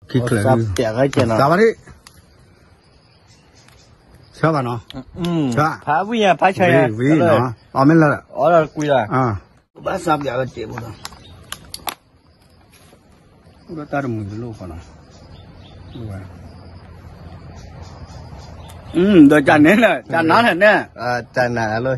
ခံချၢး, သးဝါဒံး, ဆၢဘၣ်နီၤ, ဖးဝံၣ်ညါ ဖးဆၢညါ, ဝံၤနီၤ, အီၣ်မ့ၢ်လၢ, အီၣ်လၢကွံလၢ, ဘၣ်သးပျးဝဲတ့ၢ်မးလီၤ, တၢ်တမုာ်တလိၣ်ဃီနီၤ, ဒီးကၢ်န့ၣ်လၢ ကၢ်နါလဲၣ်န့ၣ်, ကၢ်နါလၢ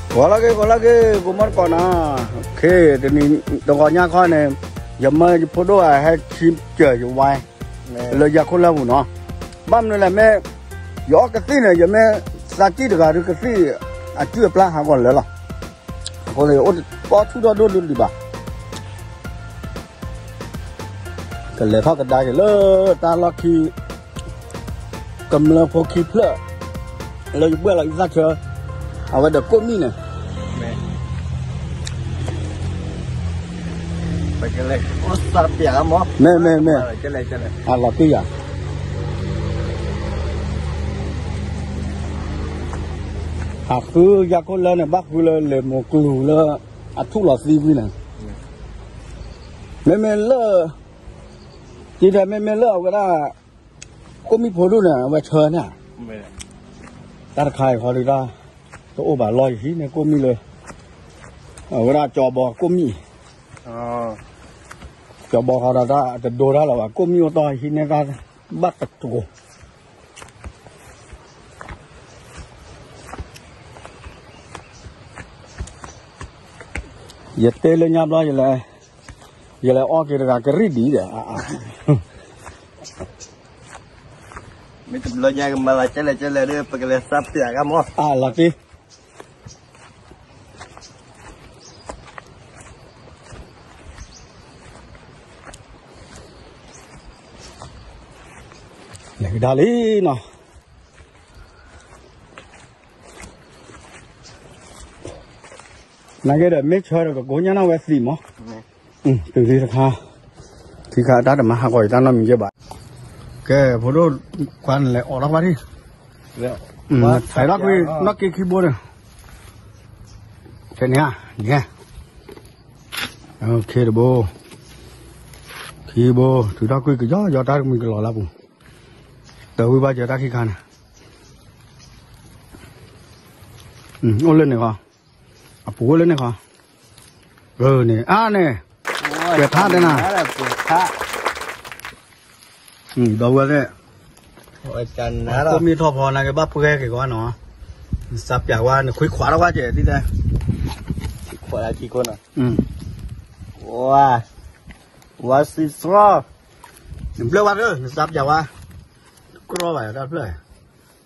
ဂီၤလၢက့ၤ ဂီၤလၢက့ၤ ကိးမီၢ်တကိးနီၤ, တနံၤတဂီၤညါခီန့ၣ်, ယမၢယဖိဒိၣ်အဟဲခံကၢၤယဝါ, လၢယၤခိၣ်လၢပူၤနီၤ, ဘၣ်မနုၤလဲၣ်မ့ၢ်, ယအီၣ်ကသံၣ်န့ၣ် ယမ့ၢ်သးကံၣ်တဂၤဒီးကသံၣ်အစုၣ်အပျၢ်ဟးဂီၤလၢာ်လီၤ, အဃိန့ၣ် အိၣ်ပီထူၣ်ဒီဒိၣ်ဒိၣ်ဒံးဘၣ် ကလဲၤထီၣ်ကဒါက့ၤလၢတၢ်လီၢ်ခံ, ကမျၢၢ်ဖိခံဖျၢၣ်, လၢယဘှဲၣ်လီၤယသးဆၢ, အဝဲဒီးကိၣ်မံၣ်န့ၣ်, မ့ၢ်မ့ၢ်မ့ၢ်, အလီၤတံၢ်ယၤ, ဟးဃုယၤခိၣ်လၢန့ၣ် ဘၣ်ဃုလၢလဲၤမိၢ်ကျူၤလၢ, အထူၣ်လီၤသံကွံာ်န့ၣ်, မ့မ့ၢ်လၢ, တံၤထဲမ့မ့ၢ်လၢအဝဲဒၣ် ကိၣ်မံၣ်ဖိဒိၣ်န့ၣ် အဝဲဆၢန့ၣ်, တၢ်တခါအံၤဃီဒုးတၢ်, တအိၣ်ဘၣ်လီၢ်ယဟံးန့ၢ်ကိၣ်မံၣ်လၢ, အဝဲဒၣ်ကၠီဘီကိၣ်မံၣ်, ကၠီဘီဃီဒီးတၢ်တဒိတၢ်လၢၤဘၣ် ကိၣ်မံၣ်အိၣ်တီၢ်ဟံးန့ၢ်တၢ်, ဘၣ်တကိး ယတဲလၢညါဘျီ, ယလဲၤအီၣ်က့ၤတဂၤကရံၣ်ဒံးဒီး, မ့ၢ်တဘျီညါကမၤလၢကဲလဲၣ်ကဲလဲၣ်ဒီး ပကလဲၤသးပျးကမီၢ်, အလီၤတံၢ် လဲၤကဒါလံနီၤ, နာ်က့ဒီးမ့ၢ်ဆၢဒီးကကိးညါနၢ်ဝဲသံးမး, တုၤလံတခါ, ခံခါအတၢ်တမၤဟးဂီၤယတၢ်နီတမံၤယဲၢ်ဘၣ်, ကဲ ဖိဒိၣ်ခွါန့ၣ်လဲၤအိးထီၣ်ကွၢ်ထံၣ်, ဖဲထီၣ်ကွံာ်နီၢ်က့ခံဘိန့ၣ်, ခဲန့ၣ်ဧါ, န့ၣ်, တဘိ, ခံဘိ, ထုးထီၣ်ကွံာ်ကယီယီတၢ်တမံၤကလီၤလၢပူၤ, တဝံၤဘၣ်စၢၤတၢ်ခံခါန့ၣ်, အိၣ်လၢန့ၣ်ဃီ, အပူၤအိၣ်လၢန့ၣ်ဃီ, န့ၣ် အါန့ၣ်, ပှဲၤဖးတဲနၤ, ဒီပုၢ်ဝဲၢ်သ့ၣ်, ကိၣ်မံၣ်ထီၣ်ဖီနၤက့ၤဘၣ်ပှဲၤက့ၤကွၢ်နီၤ, နစးပျးဝဲ နခွံခွးထီၣ်ကွၢ်ကဲဒ်လဲၣ်, ခွးလၢခံခိၣ်နီၤ, ဝါ, ဝါစံးသြီ, နဘျၢဝဲဒီး နစးပျးဝဲ, တကြီဘၣ်တၢ်ဖျၢၣ်,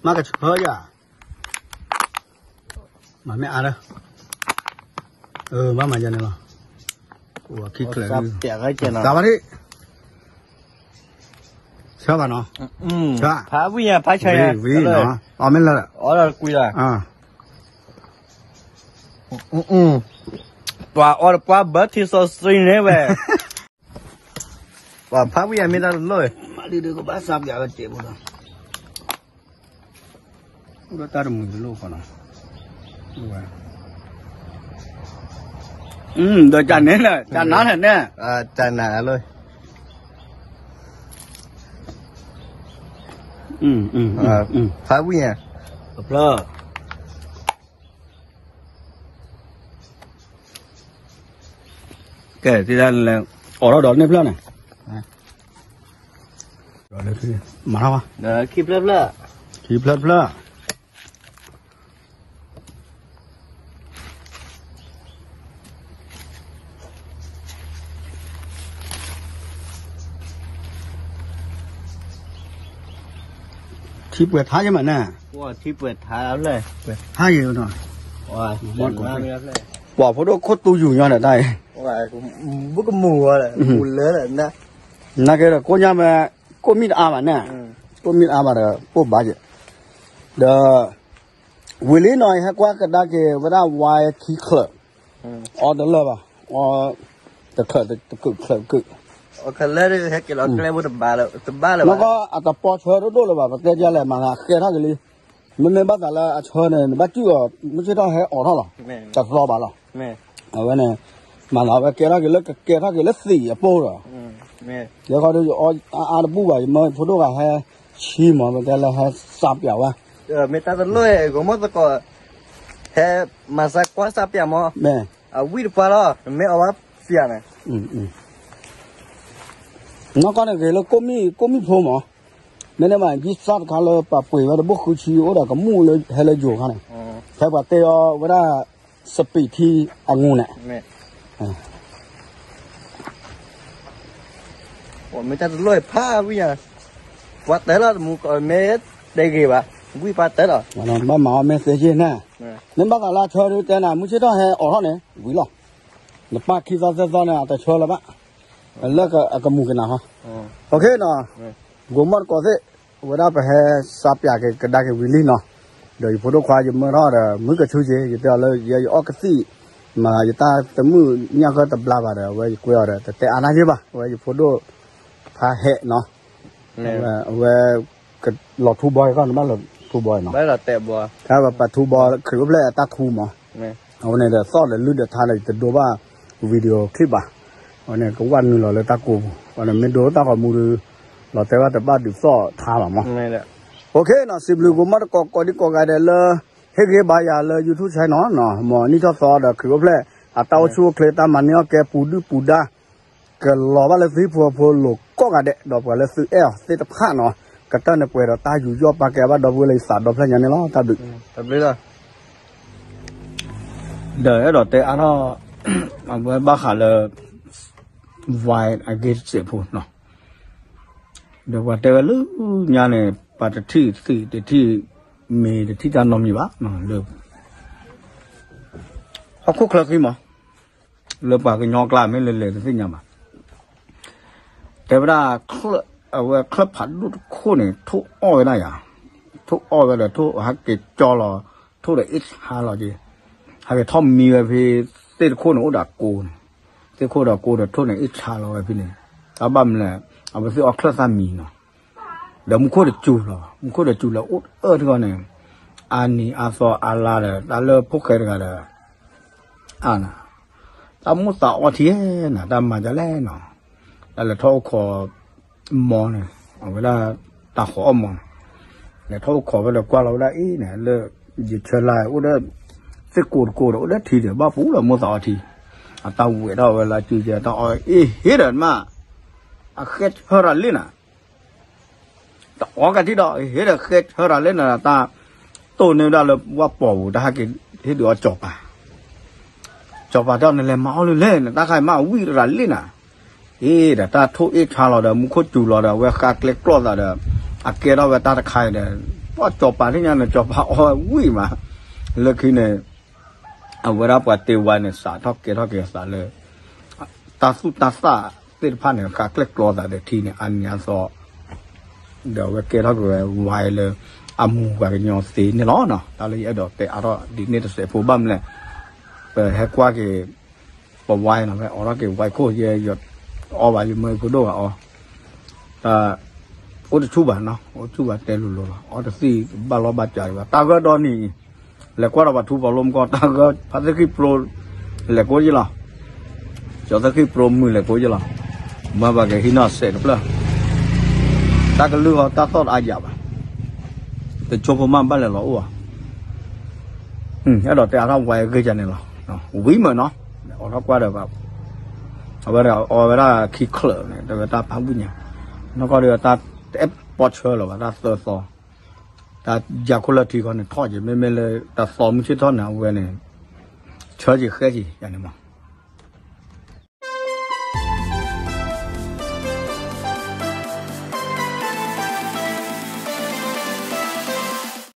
မ့ၢ်ကဆၢယၤ မၤမ့ၢ်အါလၢ, ဘၣ်မၤယၤန့ၣ်လီၤ, ခံချၢး, သးဝါဒံး, ဆၢဘၣ်နီၤ, ဖးဝံၣ်ညါ ဖးဆၢညါ, ဝံၤနီၤ, အီၣ်မ့ၢ်လၢ, အီၣ်လၢကွံလၢ, ပှၤအီၣ်တပှၢ် ဘၢထံစီဆှံန့ၣ်ဝဲ, ပှၤဖးဝံၣ်ညါမ့ၢ်တၢ်တလိၣ်, မၤဒုးဒုးကဘၣ်သးပျးဝဲတ့ၢ်မးလီၤ တၢ်တမုာ်တလိၣ်ဃီနီၤ, ဒီးကၢ်န့ၣ်လၢ ကၢ်နါလဲၣ်န့ၣ်, ကၢ်နါလၢ, ဖးဝံၣ်ညါ, ဖျၢၣ် ကဲ တံၤဒၣ်လဲၣ်, အိးထီၣ်ဒီးန့ၢ်ဖျၢၣ်န့ၣ်, မၤထီၣ်ဘၣ်, ခံဖျၢၣ်ဖျၢၣ်, ခံဖျၢၣ်ဖျၢၣ်, ထံပှဲၤထါယမးန့ၣ်, ထံပှဲၤထါလၢ, ပှဲၤထါယနီၤ, မ့ၢ်ကွၢ်ဖျၢၣ် ပှၤဖိဒိၣ်ခိၣ်တူယူၤညီဒီးတၢ်အံၤ, ဘုကမူၤဝဲဒီး မူၤလၢလၢ်, နာ်က့ဒီးကိၣ်ညါမ့ၢ် ကိၣ်မံၣ်တအါဘၣ်န့ၣ်, ကိၣ်မံၣ်တအါဘၣ်ဒီး ပိၢ်ဘါယဲၢ်, ဒီး ဝံၤလံနီၤ ယဟဲကွၢ်ကဒါက့ၤဝဲဒၣ်ဝါခံချၢး, အီတလၢာ်ဘၣ်, အီတချၢးတကုာ်ချၢးတကုာ်, နီၢ်ကီၢ်အတပီဆၢဒိၣ်ဒိၣ်လၢၤဘၣ် ပတဲဒ်လဲၣ် မၤသးဃဲထီၣ်က့ၤလံ, မ့မ့ၢ်ဘၣ်သးလၢအဆၢန့ၣ် နဘၣ်စုၣ်အီၤ မုၢ်ဆ့ၣ်ထီၣ်ဟဲအိးထီၣ်လီၤ, တသီဘၣ်လီၤ, အဝဲန့ၣ် မၤသးဝဲကဲထီၣ်က့ၤလၢကကဲထီၣ်က့ၤလၢသံးအပိၢ်ဒီး, ယဲခီဒုးယအီအါတဘူၣ်ဘၣ် ယမၢဖိဒိၣ်ဂၤဟဲဆံမး ပတဲလၢဟဲစးပၠးဝဲ, မ့ၢ်တၢ်တလိၣ်ဂီၤမီၢ်သကိး ဟဲမၤစၢၤကွၢ်စးပၠးမး, အဝံၣ်တပှၢ်လီၤ နမ့ၢ်အီဝဲပၠးန့ၣ် နီၢ်ကီၢ်န့ၣ်ဂ့ၤလၢကိၣ်မံၣ်ဖိမး, မ့တမ့ၢ် ယံၣ်စၢ်တခါလၢပှၤပှ့ၤဝဲတဘိၣ်ဃုဆံအိၣ်ဒီးကမူၣ်လၢဟဲလၢယိၤခါန့ၣ်, ဖဲပှၤတဲအီၤဝဲဒၣ် စပံးထံအငူန့ၣ်, မ့ၢ်တၢ်တလိၣ်ဖးဝံၣ်ညါ, ပှၤတဲလီၤတမူကီးမ့ၢ်တဲဂ့ၤဘၣ်, ဝံၣ်ပှၤတဲလီၤ, ဘၣ်မၤအီၤမ့ၢ်သ့က့ၢ်န့ၣ်, မ့ၢ်ဘၣ်သးလၢအဆၢဒုးတဲနၤ မုၢ်ဆ့ၣ်ထီၣ်ဟဲအိးထီၣ်န့ၣ် ဝံၤလီၤ, နပၢ်ခံသီသၢသီန့ၣ် အတဆၢလၢၤဘၣ်, လၢအကမူၤက့ၤနၤဟီ, နီၤ, ဂိၤမီၢ်တကိးသ့ၣ်, အဝဲဒၣ်ပဟဲစးပၠးက့ၤကဒါက့ၤဝံၤလံနီၤ, ဒီးယဖိဒိၣ်ခွါယမၢထီၣ်ဒီး မုၢ်ကဆူက့ၤ ယတဲအီၤလၢယအီကသံၣ်, မ့ၢ်ယတၢ်တမုာ်ညၣ်ဃၢတဘျါဘၣ်ဒီး အဝဲယကွဲအီၤဒီး တတဲအါတၢ်ယ့ၢ်ဘၣ် အဝဲယဖိဒိၣ်ဖးဟဲနီၤ, အဝဲ လီၤထူဘီကီၢ်န့ၣ်ဘၣ်လီၤထူဘီနီၤ, ပထူဘီခရံာ်အိၣ်ဖျဲၣ်အတၢ်ထူမး, အဝဲန့ၣ်ဒီးသီၣ်ဒီးလုၢ်ဒီးထါဒီး ယတဒိဘၣ် video clip ဘၣ်, အဝဲန့ၣ်ကဝၣ်နုာ်လီၤလၢတၢ်ကိးပူၤ အဝဲန့ၣ်မ့ၢ်ဒိတၢ်ဂီၤမူဒီး လီၤတဲာ်ဘၣ်တဘၣ်ဒုးသီၣ်ထါဘၣ်မး, အိၣ်ခ့နီၤ စံးဘျုးကိးမီၢ်တကိးကိးဒံကိးဂၤဒဲးလၢ ဟ့ၣ်ဂ့ၤဘါယၤလၢ YouTube channel နီၤ, မ်နံၣ်ထီၣ်သီဒီးခရံာ်အိၣ်ဖျဲၣ် အတၢ်အိၣ်ဆူၣ်အိၣ်ချ့တၢ်မၤန့ၢ်အီၣ်ကဲပူၤဒုၣ်ပူၤဒါ ကလီၤဘၣ်လၢသုဟံၣ်ဖိဃီဖိလိၤကိးဂၤဒဲး ဒီးပှၤလၢသုအဲၣ်အီၤသ့ၣ်တဖၣ်နီၤ, ကတၢၢ်န့ၣ်ပှဲၤဒီးတၢ်ယူးယီၣ်ပာ်ကဲဘၣ်ဒီပုၢ်ဝဲၢ်လၢယသးဒီဖျၢၣ်ညါန့ၣ်လီၤ. တၢ်ဘျုး ဒီးအဲၣ်ဒိးတဲအါထီၣ် အဝဲဘၣ်ဃးလၢ ဝါအဂ့ၢ်စဲးဖိနီၤ, ဒီးပှၤတဲဝဲလၢညါန့ၣ် ပှၤတထံၣ်သံးတထံၣ်မ့ၢ်တထံၣ်တၢ်နီတမံၤဘၣ်, ဟီၣ်ခိၣ်ချၢဃံမး, လၢပှၤကညီကျါမ့ၢ်လဲၤလဲၤတသ့ၣ်ညါဘၣ်, တဲဝဲဒၣ် အဝဲချၢၣ်ဖးဒိၣ်တခိၣ်န့ၣ် ထိၣ်အီၣ်ဝဲဒၣ်ယၤ, ထိၣ်အီၣ်ဝဲဒီးထိၣ်ဟဲက့ၤကၠီလီၤ, ထိၣ်ဒီးအ့ၣ်ဆါလီၤက့ၤ, ဟဲက့ၤထီၣ်မံဝဲဖဲ သ့ၣ်တခိၣ်န့ၣ်အိၣ်ဒီးကိန့ၣ်, သ့ၣ်ခိၣ်ဒီးကိဒီးထိၣ်န့ၣ်အ့ၣ်ဆါလီၤဝဲဖဲန့ၣ်, တၢ်ဘၣ်မနုၤလဲၣ်, အဝဲသ့ၣ်အီၣ်ချၢၣ်သၣ်မံနီၤ, ဒီးမူခိၣ်တစူၤလီၤ, မူခိၣ်တစူၤလီၤအိၣ်အၢၣ်တဂီၢ်န့ၣ်, အါနံၤအါသီအါလါဒီး တၢ်လၢဖိၣ်ဃဲတဂၤဒီး အါနၤ, တၢ်မိၣ်သးအီထံနၤ တၢ်မၤဒ်လဲၣ်နီၤ, တၢ်လဲၤထီၣ်အိၣ်ခိးမီန့ၣ်, အဝဲဒၣ်တၢ်ဃီၤအီၣ်မီန့ၣ်, လဲၤထီၣ်အိၣ်ခိးဝဲဒီးကွၢ်လီၤဝဲဒၣ်အံၤန့ၣ် လၢယဆၢလၢ်အိၣ်ဒီး သ့ၣ်ကိးတကိးဒီးအိၣ်ဒီးထံဒီး ဘၣ်ပူၤလီၤမိၣ်သးအီထံ, အတၢ်ဝဲထီၣ်ဝဲလၢစုကဲတၢ်အီၣ်အ့ၣ်ဟ့ဒီးမး, အဃဲဆၢရၤလ့နၤ တအီကထံၣ်ဒီး ဟ့ၣ်ဒီးဃဲဆၢရၤလ့နၤ တၢ်တိၢ်န့ၢ်ဝဲဒၣ်လၢဝၣ်ပီၤပူၤ တၢ်ဟဲက့ၤဟ့ၣ်ဒုးအီၣ်ကၠီၤပၤ, ကၠီၤပၤတဲအီၤ နလဲၤမၤအီၣ်လၢလဲၣ် နတၢ်ခါအံၤမးအဝံၣ်ရၤလ့နၤ, အ့ဒီးတၢ်ထိၣ်အ့ၣ်ဆါလီၤဒီး မူခိၣ်စူၤလီၤဒီး အဝဲဃါကျဲကျီၢ်သးဒီး အကဲထီၣ်ဝဲတၢ်တခါအံၤဒီး ပှၤကၠီၤပၤထံၣ်ညါန့ၣ် ကၠီၤပၤအီၣ်ဝံၣ်မး, လၢခံန့ၣ် အဝဲဒၣ်ပှၤတ့ဝါန့ၣ် စးထီၣ်ကဲထီၣ်က့ၤအသးလၢ တၢ်သူၣ်တၢ်သၣ်သ့ၣ်တဖၣ်န့ၣ် ဃါကျဲကျီသးဒီးထံန့ၣ် အါနံၤအါသီ ဒီးအဝဲကဲထီၣ်က့ၤဝဲဝါလၢ အမူၤပှၤကညီသ့န့ၣ်လီၤ. တၢ်လၢယအဲၣ်ဒိးတဲအါထီၣ်ဒ်န့ၣ်တစဲးဖိဘၣ်မနုၤလဲၣ်, ပဟဲကွၢ်က့ၤ ပဝါနီၤ ဖဲအိးထီၣ်က့ၤဝါခိၣ်ယဲ ယအီဘၣ်ယမၢဖိဒိၣ်ဂၤအီ တၢ် အိၣ်တဆူၣ်ဘၣ်နီၤ အိၣ်တဆူၣ်ဘၣ်တဲလိၤလိၤလီၤ အီတသံၣ်ဘၣ်လီၢ်ဘၣ်စးဒံးဘၣ် တၢ်ဂၢၢ်ဒီနံၤ လဲၤကွၢ်ဒီးပှၤထူပှၤလိၤမကီ တၢ်ဂၢၢ်ဖါသ့ၣ်ဃံၣ်ပြိ လဲၤကိးယ့ၢ်လီၤ ကၠီသ့ၣ်ဃံၣ်ပြိမုၢ်လဲၤကိးယ့ၢ်လီၤ မၤဘၣ်က့ၤဟံးနီၢ်စဲးတဖျၢၣ် တၢ်ကလုၢ်အီၤတၢ်သီၣ်တအါယၤဘၣ် တဆိဖိမးဘၣ်လဲၤလီၤအိၣ်ဘၣ် အဲၣ်ဒိးတဲအါထီၣ်ဝါအဂ့ၢ်န့ၣ်လီၤ ဝံၤမ့ၢ်နီၤ အိးထီၣ်ကွၢ်ဒီး အဝဲဒၣ်အီဝဲဒၣ်ခံချၢးန့ၣ် တဝဲတၢ်ဖးဝံၣ်ညါ နီၢ်ကီၢ်ဒီးတၢ်တအဲၣ်ပီဆၢလီၤဘၣ် တၢ်သၢသီ တၢ်ယၤခိၣ်လၢထံဃီန့ၣ် ထီၣ်က့ၤ မ့မ့ၢ်လၢတၢ်သီမုၢ်ဆ့ၣ်ထီၣ်န့ၣ် အဝဲန့ၣ် ဆၢက့ၤဃဲက့ၤယၤန့ၣ်မး